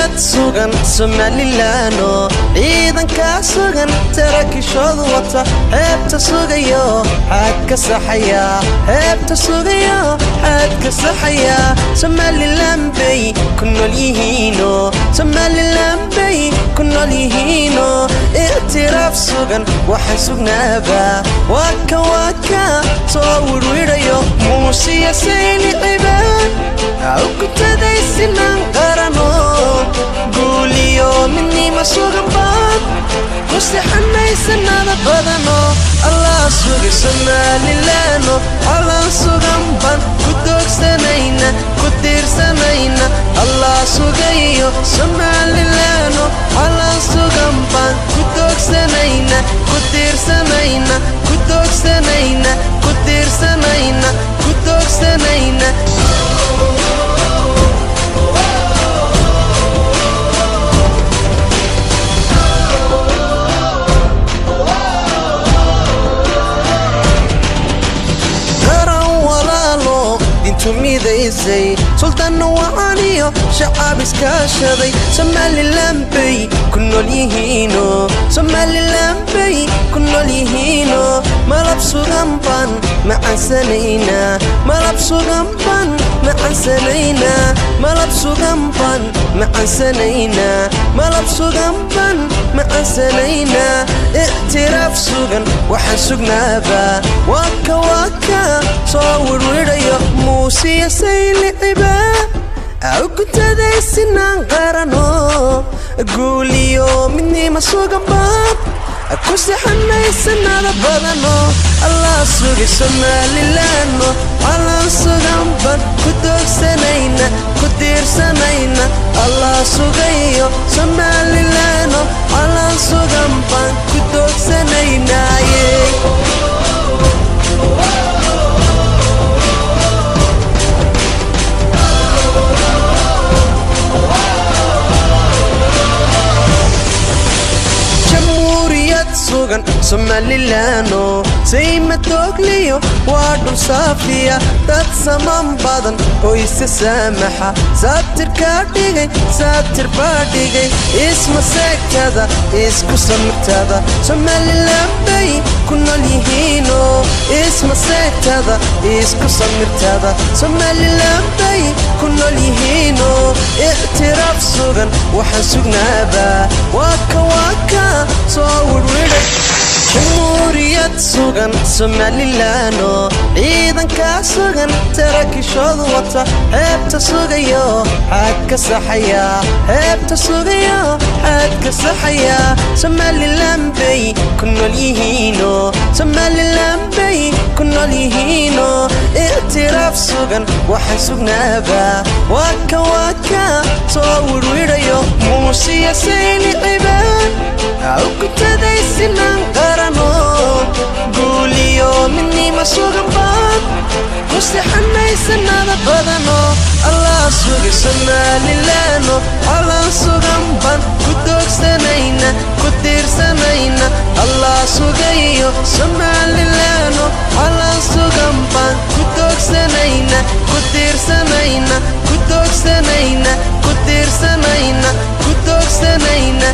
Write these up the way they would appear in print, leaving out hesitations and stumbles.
Jamhuuriyad sugan Somaliland-o, ciidankaa sugan, saraakiishoodu wata, xeebta sugayo, xaad ka saxaya, xeebta sugayo, xaad ka saxaya. Somaliland bay ku nool yihiino, Somaliland bay ku nool yihiino. Ictiraaf sugan waxaan sugnaaba, waa ka waa ka soo wirwidhayo Muusiya Sayliciba ugutadaysinaan qarano. Guuliyo midnimo sugan baad ku sixanaysanada badano. Allah sugay Somaliland-o, calan sugan baan ku doogsanayna, ku tiirsanayna. Allah sugayo Somaliland-o, calan sugan baan ku doogsanayna, ku tiirsanayna, ku doogsanayna, ku tiirsanayna, ku doogsanayna. Qaran walaalo dintu midaysay, sultaanna wacaaniyo shacab iskaashaday, Somaliland bay ku nool yihiino, Somaliland bay ku nool yihiino. Malab sugan baan macansanaynaa, malab sugan baan macansanaynaa, malab sugan baan macansanaynaa, malab sugan baan macansanaynaa. Ictiraaf sugan waxaan sugnaaba, waa ka waa ka soo wirwidhayo Muusiya Sayliciba ugutadaysinaan qarano. Guuliyo midnimo sugan baad ku sixanaysanada badano. Allah sugay Somaliland-o, calan sugan baan ku doogsanayna, ku tiirsanayna. Allah sugayo Somaliland-o, calan sugan baan ku doogsanaynaye. Jamhuuriyad sugan Somaliland-o, sayma toogliyo waa dhul saafiya, dad saman badan oo isa saamaxa. Saatirkaa dhigay, saatir baa dhigay, isma seegtada, isku samirtada. Somaliland bay ku nool yihiino, isma seegtada, isku samirtada. Somaliland bay ku nool yihiino. Ictiraaf sugan waxaan sugnaaba, waa ka waa ka soo wirwidhay. Jamhuuriyad sugan Somaliland-o, ciidankaa sugan, saraakiishoodu wata, xeebta sugayo, xaad ka saxaya, xeebta sugayo, xaad ka saxaya. Somaliland bay ku nool yihiino, Somaliland bay ku nool yihiino. Ictiraaf sugan waxaan sugnaaba, waa ka waa ka soo wirwidhayo Muusiya Sayliciba ugutadaysinaan qarano. Guuliyo midnimo sugan baad ku sixanaysanada badano. Allah sugay Somaliland-o, calan sugan baan ku doogsanayna, ku tiirsanayna. Allah sugayo Somaliland-o, calan sugan baan ku doogsanayna, ku tiirsanayna, ku doogsanayna, ku tiirsanayna, ku doogsanayna.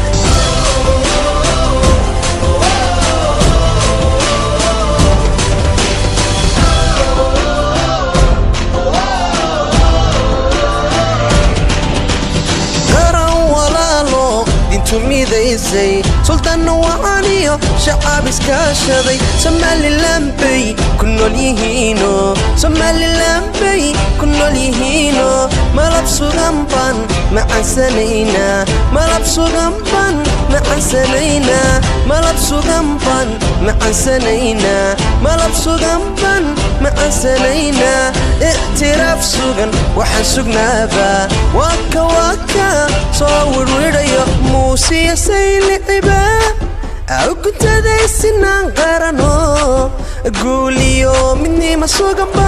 Qaran walaalo dintu midaysay, sultaanna wacaaniyo shacab iskaashaday, Somaliland bay ku nool yihiino, Somaliland bay ku nool yihiino. Malab sugan baan macansanaynaa, malab sugan baan macansanaynaa, malab sugan baan macansanaynaa, malab sugan baan macansanaynaa. Ictiraaf sugan waxaan sugnaaba, waa ka waa ka soo wirwidhayo Muusiya Sayliciba ugutadaysinaan qarano. Guuliyo midnimo sugan.